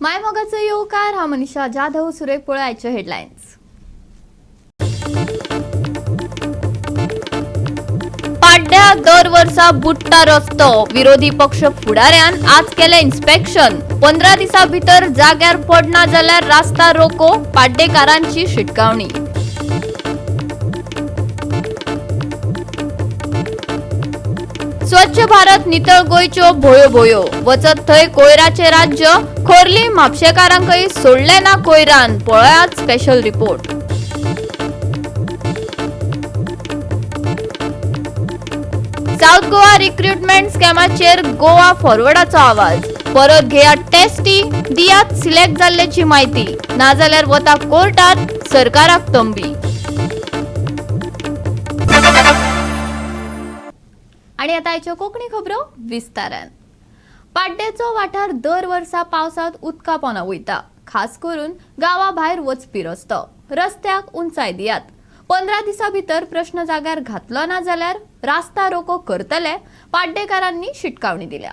मायमोगाचो येवकार. हांव मनीषा जाधव. सुरेख पळयाचे हेडलायन्स. पाड्ड्या दर वर्सा बुडटा रस्तो. विरोधी पक्ष फुडाऱ्यान आज केलें इन्स्पेक्शन. 15 दिसां भितर जाग्यार पडना जाल्यार रास्ता रोको, पाड्डेकारांची शिटकावणी. स्वच्छ भारत नितळ गोंयच्यो भोयो भोयो. वचत थंय कोयराचे राज्य. खोर्ली म्हापशेकारांकय सोडले ना कोयरान. पळयात special report. South Goa recruitment स्कॅमाचेर गोवा फॉरवर्डाचो आवाज. परत घेयात टेस्टी, दियात सिलेक्ट जाल्ल्याची म्हायती, नाजाल्यार वता कोर्टात, सरकाराक तंबी. आणि आता आयच्यो कोंकणी खबरो विस्तारान. पाड्डेचो वाठार दर वर्सा पावसांत उदका पोंदा वयता. खास करून गांवा भायर वचपी रस्तो. रस्त्याक उंचाय दियात. 15 दिसां भितर प्रश्न जाग्यार घातलो ना जाल्यार रास्ता रोको करतले, पाड्डेकारांनी शिटकावणी दिल्या.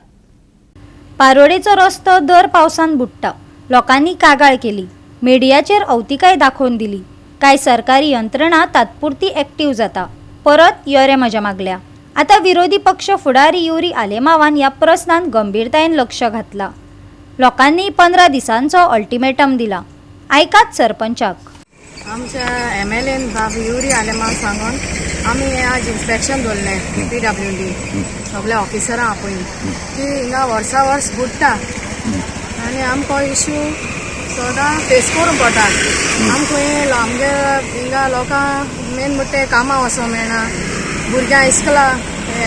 पारोडेचो रस्तो दर पावसान बुडटा. लोकांनी कागाळ केली, मिडियाचेर अवतिकाय दाखोवन दिली. कांय सरकारी यंत्रणा तात्पुरती एक्टीव जाता, परत यो रे म्हज्या मागल्या. आतां विरोधी पक्ष फुडारी युरी आलेमावान ह्या प्रस्नान गंभीरतायेन लक्ष घातलां. लोकांनी 15 दिसांचो अल्टिमेटम दिला. आयकात सरपंचाक. आमच्या एम एल एन बाब युरी आलेमाव सांगून आमी हें आज इन्स्पेक्शन दवरलें. पीडब्ल्यूडी सगल्या ऑफिसरां आपयन की हिंगा वर्सा वर्स बुडटा आनी आमकां इश्यू सदां फेस करूंक पडटा. आमकां हें आमगे हिंगा लोकांक मेन म्हणटा कामां वचोंक मेळना, भुरग्यां इस्कला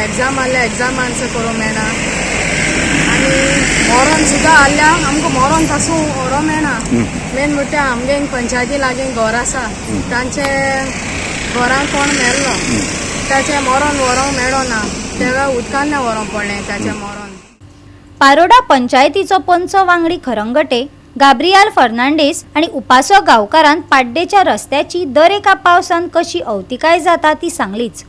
एग्जाम आहल्या एग्जाम आन्सर करूंक मेळना आनी मरोन सुद्दां आहल्या आमकां मरोन पासून व्हरोंक मेळना. मेन म्हणटा आमगे पंचायती लागीं घर आसा, तांचे घरान कोण मेल्लो, ताचें मरोन व्हरोंक मेळना, तेका उदकान व्हरोंक पडलें ताचें मरोन. पारोडा पंचायतीचो पंच वांगडी खरंगटे गाब्रियाल फर्नांडीस आनी उपासो गांवकारान पाड्डेच्या रस्त्याची दर एका पावसान कशी अवतिकाय जाता ती सांगलीच,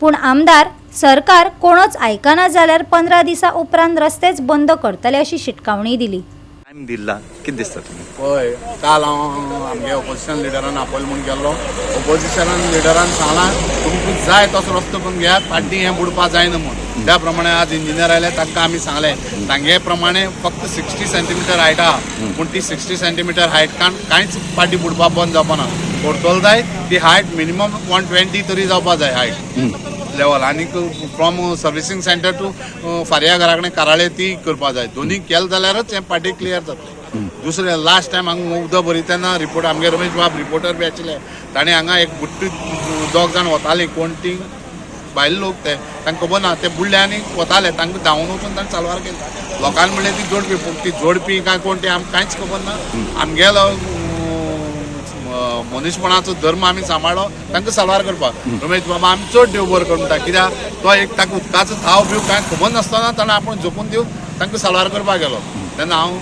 पूण आमदार सरकार कोणच आयकना जाल्यार 15 दिसां उपरांत रस्तेच बंद करतले अशी शिटकावणी दिली. टायम दिला, कितें दिसता तुमी? पळय, काल हांव आमगे ऑपोजिशन लिडरान आपयलो म्हूण गेल्लो. ऑपोजिशन लिडरान सांगलां, तुमकां जाय तसो रस्तो करून घेयात, पाड्डी हें बुडपा जायना म्हूण. त्या प्रमाणे आज इंजिनियर आयले, तांकां आमी सांगलें, तांगे प्रमाणे फक्त 60 सेंटीमिटर हायट आहा, पूण ती 60 सेंटीमिटर हायट कांयच पाड्डी बुडपा बंद जावपा ना. करतलो जाय ती हायट मिनिमम 120 तरी जावपा जाय हायट लेवल. आनीक फ्रॉम सर्विसींग सेंटर टू फार्या घरा कडेन काराळे ती करपा जाय. दोन्ही केलें जाल्यारच हें पाड्डी क्लियर जातलें. दुसरें, लास्ट टायम हांगा उदक भरीत तेन्ना रिपोर्ट आमगे रमेश बाब रिपोर्टर बी आशिल्ले, ताणें हांगा एक बुट्टी दोग जाण वताली, कोण ती भायले लोक, ते तांकां खबर ना, ते बुडले आनी वताले. तांकां धांवून वचून तांणी साल्वार केले. लोकांनी म्हणलें ती जोडपी, पूण ती जोडपी काय कोण ती आमकां कांयच खबर ना. आमगेलो मनीसपणाचो धर्म आमी सांबाळ्ळो तांकां साल्वार करपाक. रमेश बाबा आमी चड देव बरो करून म्हणटा, कित्याक तो एक ताका उदकाचो थाव बिव कांय खबर नासतना ताणें आपूण जपून दिवन तांकां साल्वार करपाक गेलो. तेन्ना हांव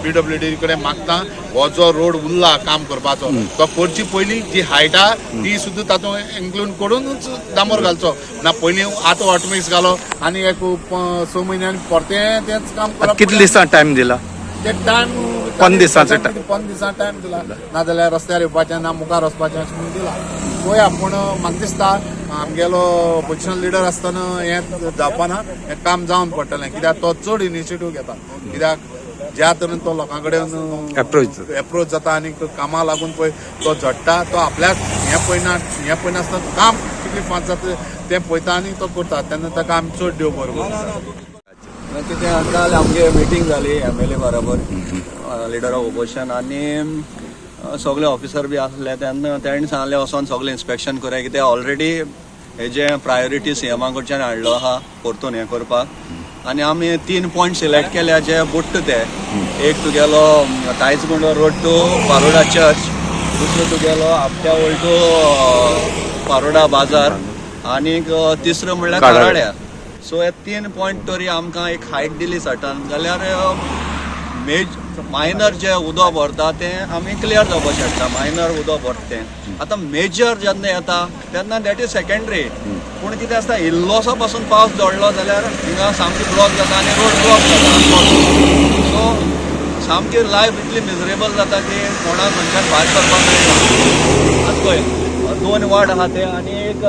पीडब्ल्यूडी कडेन मागता, हो जो रोड उरला काम करपाचो तो करची पयलीं जी हायट आहा ती सुद्दां तातूंत इन्क्लूड करूनच डांबर घालचो ना. पयलीं आतां हॉटमिक्स घालो आनी एक 6 म्हयन्यांनी परतें तेंच काम करप. कितले दिसां टायम दिला? ते टायम 15 दिसांचो time. 15 दिसां टायम दिला, नाजाल्यार रस्त्यार येवपाचें ना, मुखार वचपाचें अशें म्हणून दिला. पळोवया, पूण म्हाका दिसता आमगेलो ऑपोजिशन लिडर आसतना हें जावपाना, हें काम जावन पडटलें, कित्याक तो चड इनिशिएटीव घेता, कित्याक ज्या तरेन तो लोकां कडेन Approach जाता. एप्रोच जाता आनी कामां लागून पळय तो झडटा, तो आपल्याक हें पळयना, हें पळयनासतना काम कितलें फास्ट जाता तें पळयता आनी तो करता. तेन्ना ताका आमी चड देव बरो करूं. कितें, काल आमगे मिटींग जाली एम एल ए बरोबर, लिडर ऑफ ओपोजिशन आनी सगळे ऑफिसर बी आसले. तेन्ना तेणी सांगलें वचोन सगळें इन्स्पेक्शन करया, कित्याक ऑलरेडी हेजे प्रायोरिटी सीएमा कडच्यान हाडलो आहा परतून हें करपाक. आनी आमी तीन पॉयंट सिलेक्ट केल्या जे बुडटा ते. एक तुगेलो तायसगुंडो रोड टू पारोडा चर्च, दुसरो तुगेलो आपट्यावळ टू पारोडा बाजार आनीक तिसरो म्हणल्यार काराळे. काराळ्या. सो हे तीन पॉयंट तरी आमकां एक हायट दिली सटन जाल्यार मेज मायनर जे उदक भरता तें आमी क्लियर जावपाक शकता. मायनर उदक भरता तें आतां मेजर जेन्ना येता तेन्ना that is secondary. पूण कितें आसता, इल्लोसो पासून पावस जोडलो जाल्यार हिंगा सामकी ब्लॉक जाता आनी रोड ब्लॉक जाता. सो सामकी लायफ इतली मिजरेबल जाता की कोणाक खंयच्यान भायर सरपाक मेळना. आतां पळय 2 वॉर्ड आहा ते आनी एक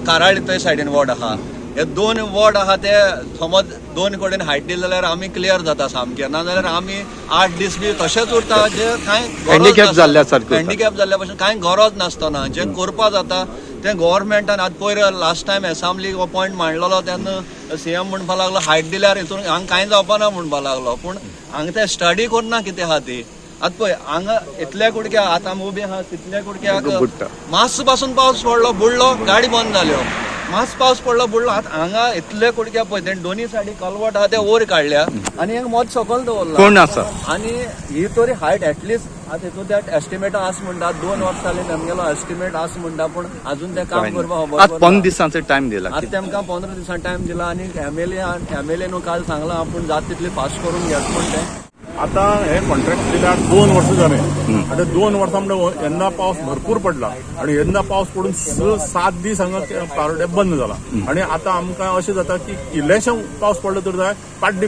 काराळी थंय सायडीन वॉर्ड आहा. हे 2 वॉर्ड आहा ते समज 2 कडेन हायट दिले जाल्यार आमी क्लियर जाता सामके, नाजाल्यार आमी 8 दीस बी तशेंच उरता, जे कांय हँडिकॅप जाल्ल्या सारकें, हँडिकॅप जाल्ल्या भशेन कांय गरज नासतना जें करपा जाता तें गव्हर्मेंटान. आतां पयर लास्ट टायम एसेंब्लीक हो पॉयंट मांडलेलो तेन्ना सीएम म्हणपा लागलो हायट दिल्यार हितून हांगा कांय जावपा ना म्हणपा लागलो, पूण हांगा ते स्टडी करना कितें आहा ती. आतां पळय हांगा इतल्या कुडक्या आतां आमी उबी आहा तितल्या कुडक्याक मातसो पासून पावस पडलो बुडलो, गाडी बंद जाल्यो, मातसो पावस पडलो बुडलो. आतां हांगा इतले कुडक्या पळय तेणी दोनी सायडी कलवट आहा ते वयर काडल्या आनी एक मद सकयल दवरला कोण आसा आनी ही तरी हायट एटलिस्ट आतां हितून त्या एस्टिमेट आसा म्हणटा, 2 वर्सां जालीं तेमगेलो एस्टिमेट आसा म्हणटा, पूण आजून तें काम करपाक खबर. आतां 15 दिसांचो टायम दिला, आतां तेमकां 15 दिसां टायम दिला आनी एमएलए न्हू काल सांगलां आपूण जाता तितली फास्ट करून घेत म्हूण तें. आतां हे कॉन्ट्रॅक्ट दिल्यार 2 वर्सां जालें, आतां 2 वर्सां म्हणजे यंदा पावस भरपूर पडला आनी यंदा पावस पडून 6-7 दीस हांगा पारोड्या बंद जाला आनी आतां आमकां अशें जाता की इल्लेशें पावस पडलो तर जाय पाड्डी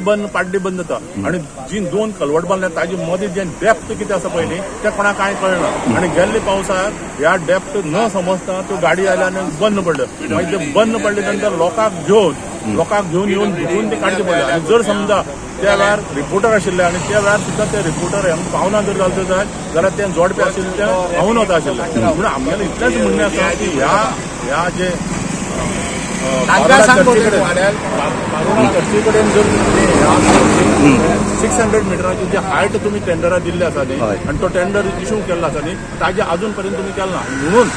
बंद जाता आनी जी 2 कलवट बांदल्या ताजे मदीं जें डेप्थ कितें आसा पळय न्ही तें कोणाक कांय कळना आनी गेल्ले पावसाक ह्या डेप्थ न समजता त्यो गाडी आयल्या आनी बंद पडल्यो. मागीर ते बंद पडले नंतर लोकांक घेवन येवन भिजून ते काडचे पडले आनी जर समजा त्या वेळार रिपोर्टर आशिल्ले आनी त्या वेळार सुद्दां ते रिपोर्टर हांगा पावना जर जालें जाय जाल्यार ते जोडपे आशिल्ले ते पावून वता आशिल्ले. म्हणून आमगेलें इतलेंच म्हणणें आसा की ह्या जे पारोडा चर्ची कडेन जर 600 मिटराची जी हायट तुमी टेंडरा दिल्ली आसा न्ही आनी तो टेंडर इशू केल्लो आसा न्ही ताजे अजून पर्यंत तुमी केला ना. म्हणून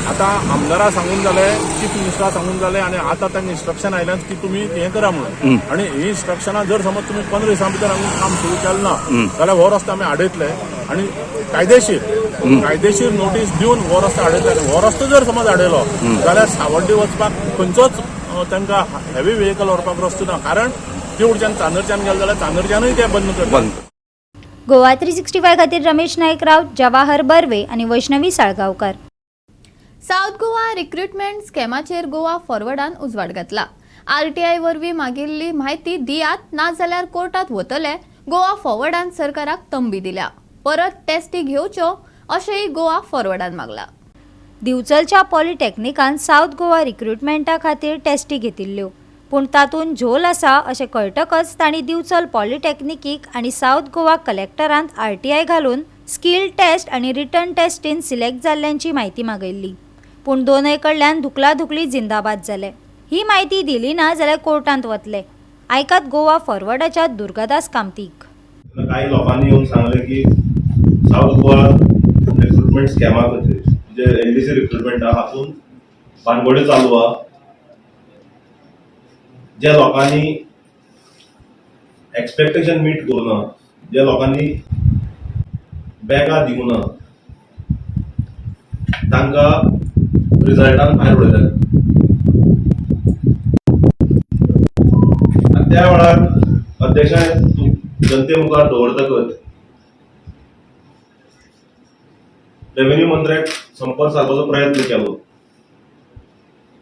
आतां आमदारा सांगून जालें, चीफ मिनिस्टरा सांगून जालें आनी आतां तांकां इन्स्ट्रक्शन आयल्यान की तुमी हें करा म्हणून. आनी ही इन्स्ट्रक्शनां जर समज तुमी 15 दिसां भितर आमी काम सुरू केलें ना जाल्यार हो रस्तो आमी आडयतले आनी कायदेशीर नोटीस दिवन हो रस्तो आडयतले. आनी हो रस्तो जर समज आडयलो जाल्यार सावड्डे वचपाक खंयचोच तांकां हेवी व्हेकल व्हरपाक रस्तो ना, कारण तेवटेच्यान चांदरच्यान गेले जाल्यार चांदरच्यानूय ते बंद करतात. गोवा 365 खातीर रमेश नायक राव, जवाहर बर्वे आनी वैष्णवी साळगांवकार. सावथ गोवा रिक्रुटमेंट स्कॅमाचेर गोवा फॉरवर्डान उजवाड घातला. आरटीआय वरवीं मागिल्ली म्हायती दियात ना जाल्यार कोर्टात वतले, गोवा फॉरवर्डान सरकाराक तंबी दिल्या. परत टेस्टी घेवच्यो अशेंय गोवा फॉरवर्डान मागला. दिवचलच्या पॉलिटेक्निकान सावथ गोवा रिक्रुटमेंटा खातीर टेस्टी घेतिल्ल्यो, पूण तातूंत झोल आसा अशें कळटकच तांणी दिवचल पॉलिटेक्निकीक आनी सावथ गोवा कलेक्टरांत आरटीआय घालून स्कील टेस्ट आनी रिटर्न टेस्टीन सिलेक्ट जाल्ल्यांची म्हायती मागयल्ली, पूण दोनय कडल्यान धुकलाधुकली जिंदाबाद जाले. ही म्हायती दिली ना जाल्यार कोर्टांत वतले. आयकात गोवा फॉरवर्डाच्या दुर्गादास कामतीक. काही लोकांनी येवन सांगलें की सावथ गोवा रिक्रुटमेंट स्कॅमा खातीर म्हणजे एलडीसी रिक्रुटमेंट आहा हातून भानगड्यो चालू आहा, ज्या लोकांनी एक्सपेक्टेशन मीट करूं ना, ज्या लोकांनी बॅगां दिवंक ना तांकां रिजल्टान भायर उडयतात. आनी त्या वेळार अध्यक्षान जनते मुखार दवरतकच रेव्हेन्यू मंत्र्याक संपर्क सादपाचो प्रयत्न केलो,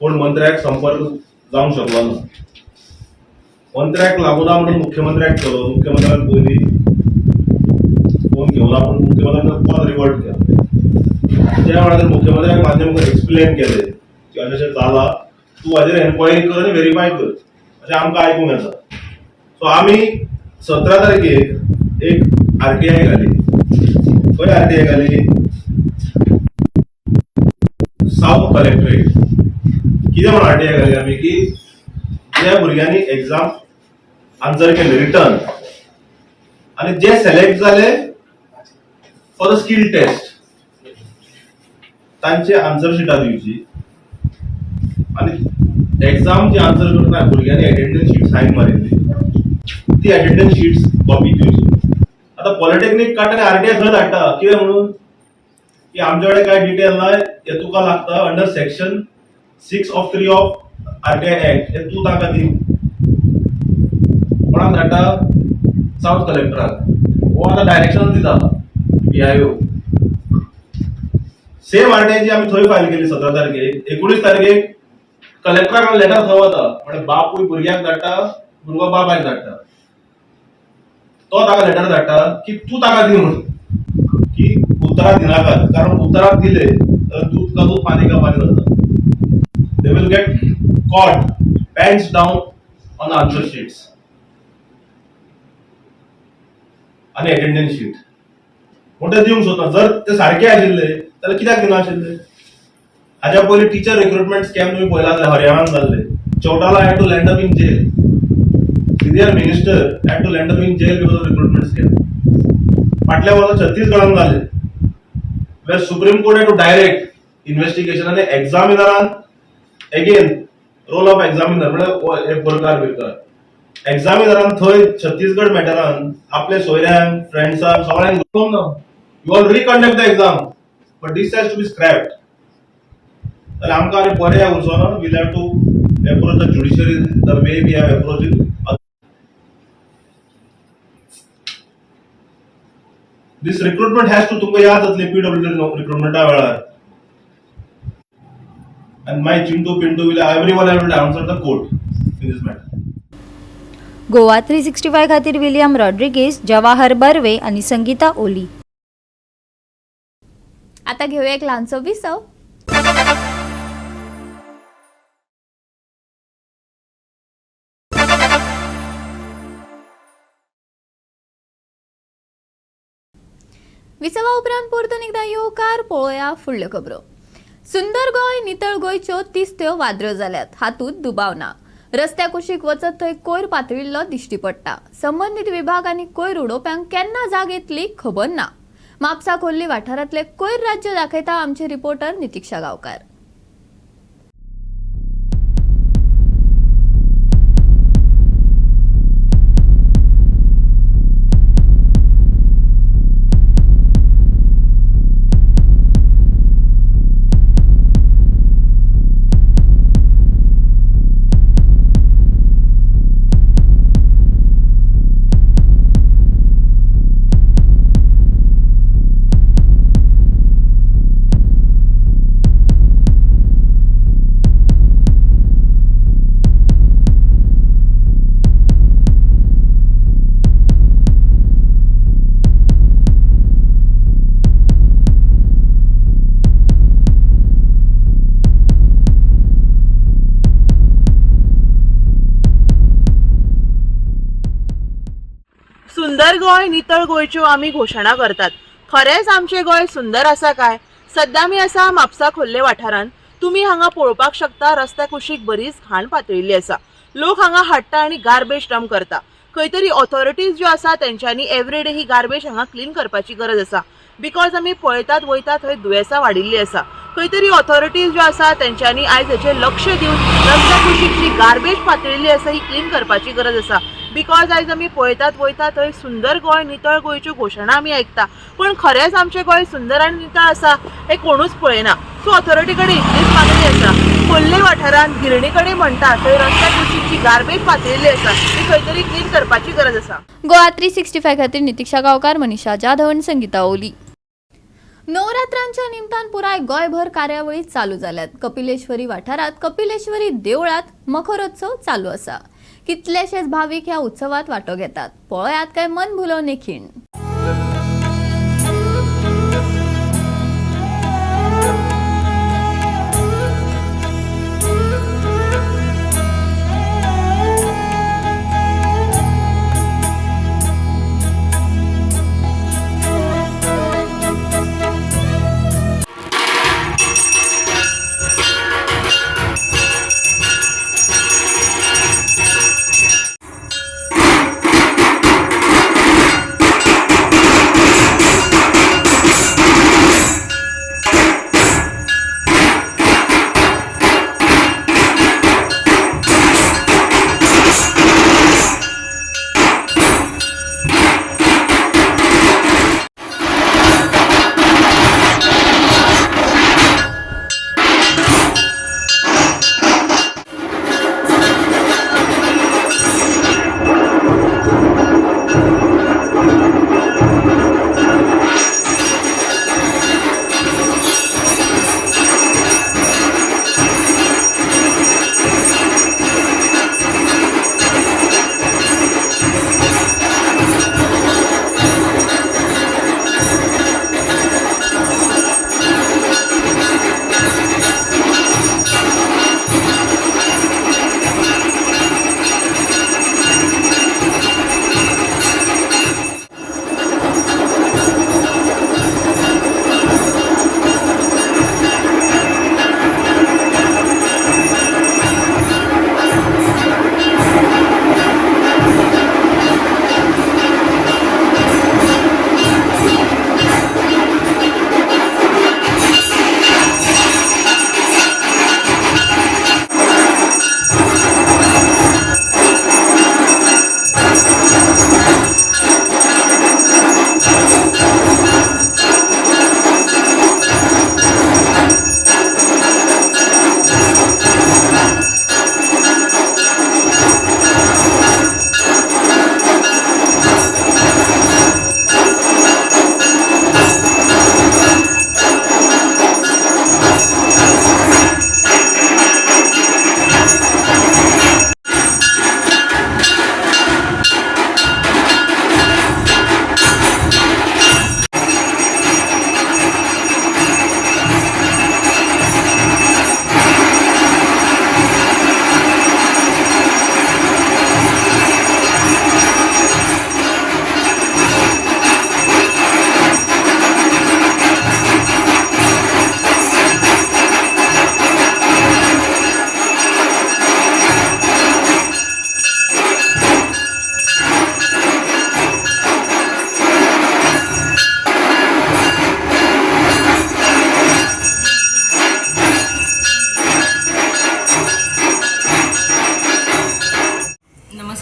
पूण मंत्र्याक संपर्क जावंक शकलो ना. मंत्र्याक लागूना म्हणून मुख्यमंत्र्याक केलो, मुख्यमंत्र्यान पयलीं फोन घेवना पूण मुख्यमंत्र्यान कॉल रिवर्ट केलो. त्या वेळार मुख्यमंत्र्याक माध्यम एक्सप्लेन केलें की अशें अशें जालां, तूं हाजेर एन्क्वायरी कर आनी व्हेरीफाय कर अशें आमकां आयकूंक येता. सो आमी 17 तारखेक एक आरटीआय घाली. खंय आरटीआय घाली? South collectorate. कितें म्हणून आरटीआय घाली आमी की ज्या भुरग्यांनी एग्जाम आन्सर केले रिटर्न आनी जे सिलेक्ट जाले फॉर the skill test तांचे आन्सर शिटां दिवची आनी एग्जाम जी आन्सर करतना भुरग्यांनी अटेंडन्स शीट सायन मारिल्ली ती अटेंडन्स शीट्स कॉपी दिवची. आतां पॉलिटेक्नीक काडटा आनी आरटीआय खंय धाडटा कितें म्हणून की आमचे कडेन कांय डिटेल ना, हे तुका लागता under section 6 of 3 of RTI act, हे तूं तांकां दी. कोणाक धाडटा? सावथ कलेक्टराक. हो आतां डायरेक्शन दिता पीआयओ. सेम आरटीआयची आमी थंय फायल केली 17 तारखेक. 19 तारखेक कलेक्टराक लेटर थंय वता, म्हणजे बापूय भुरग्याक धाडटा, भुरगो बापायक धाडटा. तो ताका लेटर धाडटा की तूं ताका दी म्हणून, की उतरां दिनाकात, कारण उतरां दिले तर दूध का दूध पानी का पानी जाता. They will get caught pants down on answer sheets आनी अटेंडन्स शीट. म्हूण ते दिवंक सोदना. जर ते सारके आशिल्ले जाल्यार कित्याक दिना आशिल्ले? हाज्या पयलीं टिचर रिक्रुटमेंट स्कॅम तुमी पळयला जाल्यार हरियाणान जाल्ले. Chautala had to land up in jail. Senior minister had to land up in jail because of recruitment scam. फाटल्या वर्सा छत्तीसगडान जाले, where Supreme Court had to direct investigation आनी एग्जामिनरान एगेन रोल ऑफ एग्जामिनर म्हळ्यार हे बोरकार बिरकार एग्जामिनरान थंय छत्तीसगड मॅटरान आपले सोयऱ्यांक, फ्रेंड्सांक, सगळ्यांक घुसोवंक ना. You all reconduct the exam, but this has to be scrapped. जाल्यार आमकां आनी बरें उरचो ना. We'll have to approach the judiciary the way we have approach in this recruitment has to. तुमकां याद जातली पीडब्ल्यू रिक्रुटमेंटा वेळार, and my Chintu Pintu will everyone have to answer the court in this matter. Goa 365 खातीर William Rodriguez, जवाहर बर्वे आनी संगीता ओली. आता घेऊया एक ल्हानसो विसव. विसवा उपरांत परतून एकदा येवकार. पळोवया फुडल्यो खबरो. सुंदर गोंय नितळ गोंयच्यो तिस्त्यो वादऱ्यो जाल्यात हातूंत दुबाव ना. रस्त्या कुशीक वचत थंय कोयर पातळिल्लो दिश्टी पडटा. संबंदीत विभाग आनी कोयर उडोवप्यांक केन्ना जाग येतली खबर ना. म्हापसा खोर्ली वाठारांतले कोयर राज्य दाखयता आमचे रिपोर्टर नितिक्षा गांवकार. सुंदर गोंय नितळ गोंयच्यो आमी घोशणा करतात. खरेंच आमचें गोंय सुंदर आसा काय? सद्या आमी आसा म्हापसा खोर्ले वाठारांत. तुमी हांगा पळोवपाक शकता, रस्त्या कुशीक बरीच घाण पातळिल्ली आसा. लोक हांगा हाडटा आनी गार्बेज डंप करता. खंय तरी ऑथॉरिटीज ज्यो आसा तेंच्यांनी एवरीडे ही गार्बेज हांगा क्लीन करपाची गरज आसा, because आमी पळयतात वयता थंय दुयेंसां वाडिल्लीं आसा. खंय तरी ऑथॉरिटीज ज्यो आसा तेंच्यांनी आयज हेचेर लक्ष दिवन रस्त्या कुशीक जी गार्बेज पातळिल्ली आसा ही क्लीन करपाची गरज आसा, because आयज आमी पळयतात वयता थंय सुंदर गोंय नितळ गोंयच्यो घोशणा आमी आयकता, पूण खरेंच आमचें गोंय सुंदर आनी नितळ आसा हें कोणूच पळयना. सो ऑथॉरिटी कडेन इतलीच मागणी आसा, खोर्ले वाठारांत गिरणी कडेन म्हणटा थंय रस्त्या कुशीक जी गार्बेज पातळिल्ली आसा ती खंय तरी क्लीन करपाची गरज आसा. गोवा 365 खातीर नितिक्षा गांवकार, मनीषा जाधव आनी संगीता ओली. नवरात्रांच्या निमतान पुराय गोंयभर कार्यावळी चालू जाल्यात. कपिलेश्वरी वाठारांत कपिलेश्वरी देवळात मखरोत्सव चालू आसा. कितलेशेच भावीक ह्या उत्सवात वांटो घेतात. पळयात काय मन भुलोवणे खीण.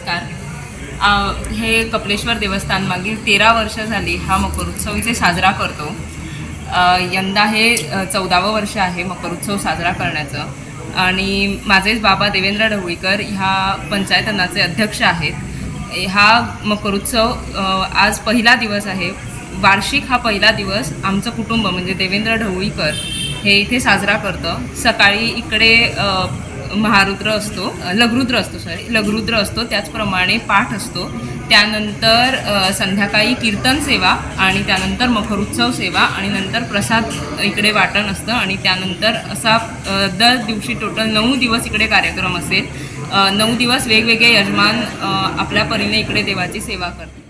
नमस्कार. हे कपलेश्वर देवस्थान मागील 13 वर्ष झाली हा मकर उत्सव इथे साजरा करतो. यंदा हे 14वं वर्ष आहे मकर उत्सव साजरा करण्याचं आणि माझेच बाबा देवेंद्र ढवळीकर ह्या पंचायतनाचे अध्यक्ष आहेत. हा मकर उत्सव आज पहिला दिवस आहे. वार्षिक हा पहिला दिवस आमचं कुटुंब म्हणजे देवेंद्र ढवळीकर हे इथे साजरा करतं. सकाळी इकडे महारुद्र असतो, लघुरुद्र असतो, सॉरी लघुरुद्र असतो, त्याचप्रमाणे पाठ असतो. त्यानंतर संध्याकाळी कीर्तन सेवा आणि त्यानंतर मखरोत्सव सेवा आणि नंतर प्रसाद इकडे वाटण असतं आणि त्यानंतर असा दर दिवशी टोटल 9 दिवस इकडे कार्यक्रम असेल. 9 दिवस वेगवेगळे यजमान आपल्या परीने इकडे देवाची सेवा करतात.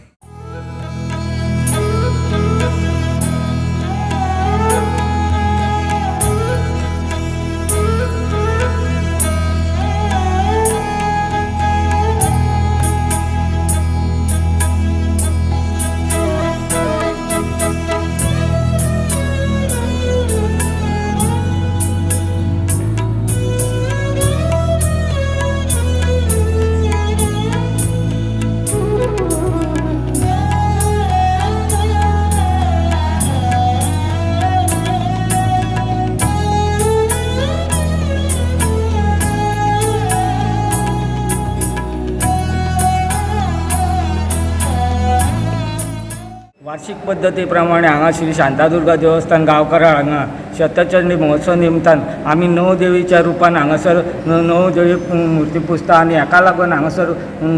वार्षिक पद्दती प्रमाणे हांगा श्री शांतादुर्गा देवस्थान गांवकराळ हांगा शतचंडी महोत्सव निमतान आमी 9 देवीच्या रुपान हांगासर 9 देवी मुर्ती पुजता आनी हाका लागून हांगासर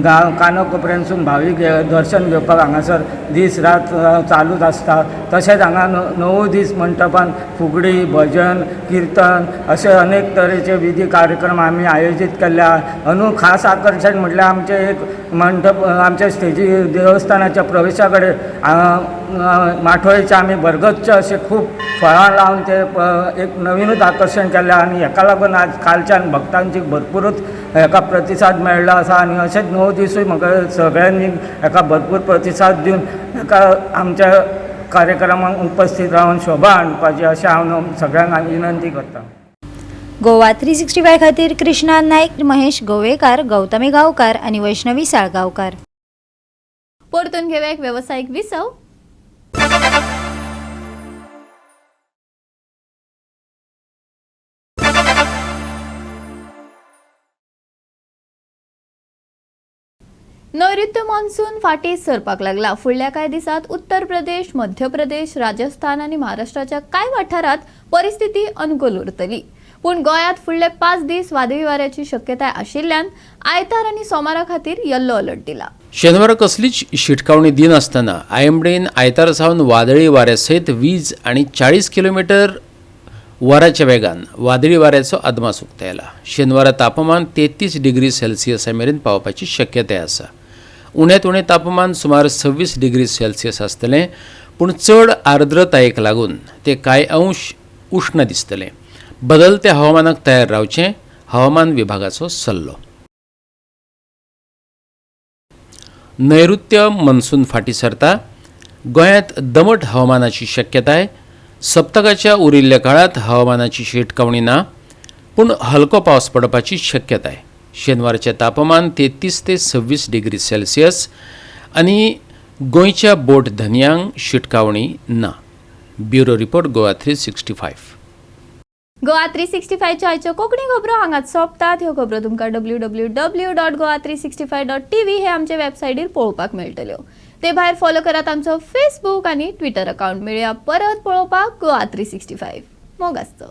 गांव कानो कोपऱ्यानसून भावीक दर्शन घेवपाक हांगासर दीस रात चालूच आसता. तशेंच हांगा 9 दीस मंटपान फुगडी, भजन, किर्तन अशे अनेक तरेचे विधी कार्यक्रम आमी आयोजीत केल्ले आहा. अंदू खास आकर्शण म्हटल्यार आमचें एक मंटप आमच्या स्टेजी देवस्थानाच्या प्रवेशा कडेन माठोळेचे आमी भरगच्च अशे खूब फळां लावन ते एक नवीनूच आकर्शण केल्लें आनी हेका लागून आज कालच्यान भक्तांची भरपूरच हेका प्रतिसाद मेळ्ळो आसा आनी अशेंच 9 दिसूय म्हाका सगळ्यांनी हेका भरपूर प्रतिसाद दिवन हेका आमच्या कार्यक्रमाक उपस्थित रावन शोभा हाडपाची अशें हांव सगळ्यांक विनंती करता. गोवा 365 खातीर कृष्णा नायक, महेश गोवेकार, गौतमी गांवकार आनी वैष्णवी साळगांवकार. परतून घेवया एक वेवसायीक विसव. नैऋत्य मान्सून फाटी सरपाक लागला. फुडल्या कांय दिसांत उत्तर प्रदेश, मध्य प्रदेश, राजस्थान आनी महाराष्ट्राच्या कांय वाठारांत परिस्थिती अनुकूल उरतली. पूण गोंयांत फुडले 5 दीस वादळी वाऱ्याची शक्यताय आशिल्ल्यान आयतार आनी सोमारा खातीर येल्लो अलर्ट दिला. शेनवारा कसलीच शिटकावणी दिनासतना आयएमडीन आयतार सावन वादळी वाऱ्या सयत वीज आनी 40 किलोमिटर वराच्या वेगान वादळी वाऱ्याचो अदमास उक्तायला. शेनवारा तापमान 33 डिग्री सेल्सियसा मेरेन पावपाची शक्यताय आसा. उण्यांत उणें तापमान सुमार 26 डिग्री सेल्सियस आसतलें, पूण चड आर्द्रतायेक लागून ते कांय अंश उश्ण दिसतलें. बदलत्या हवामानाक तयार रावचें, हवामान विभागाचो सल्लो. नैऋत्य मनसून फाटी सरता. गोंयांत दमट हवामानाची शक्यताय. सप्तकाच्या उरिल्ल्या काळांत हवामानाची शिटकावणी ना, पूण हलको पावस पडपाची शक्यताय. शेनवारचें तापमान 33 ते 26 डिग्री सेल्सियस आनी गोंयच्या बोट धनयांक शिटकावणी ना. Bureau report, Goa 365. Goa 365च्या आयच्यो कोंकणी खबरो हांगाच सोंपतात. ह्यो खबरो तुमकां www.goa365.tv हे आमचे वेबसायटीर पळोवपाक मेळटल्यो. ते भायर फॉलो करात आमचो फेसबूक आनी ट्विटर अकाउंट. मेळया परत पळोवपाक गोवा 365. मोग आसचो.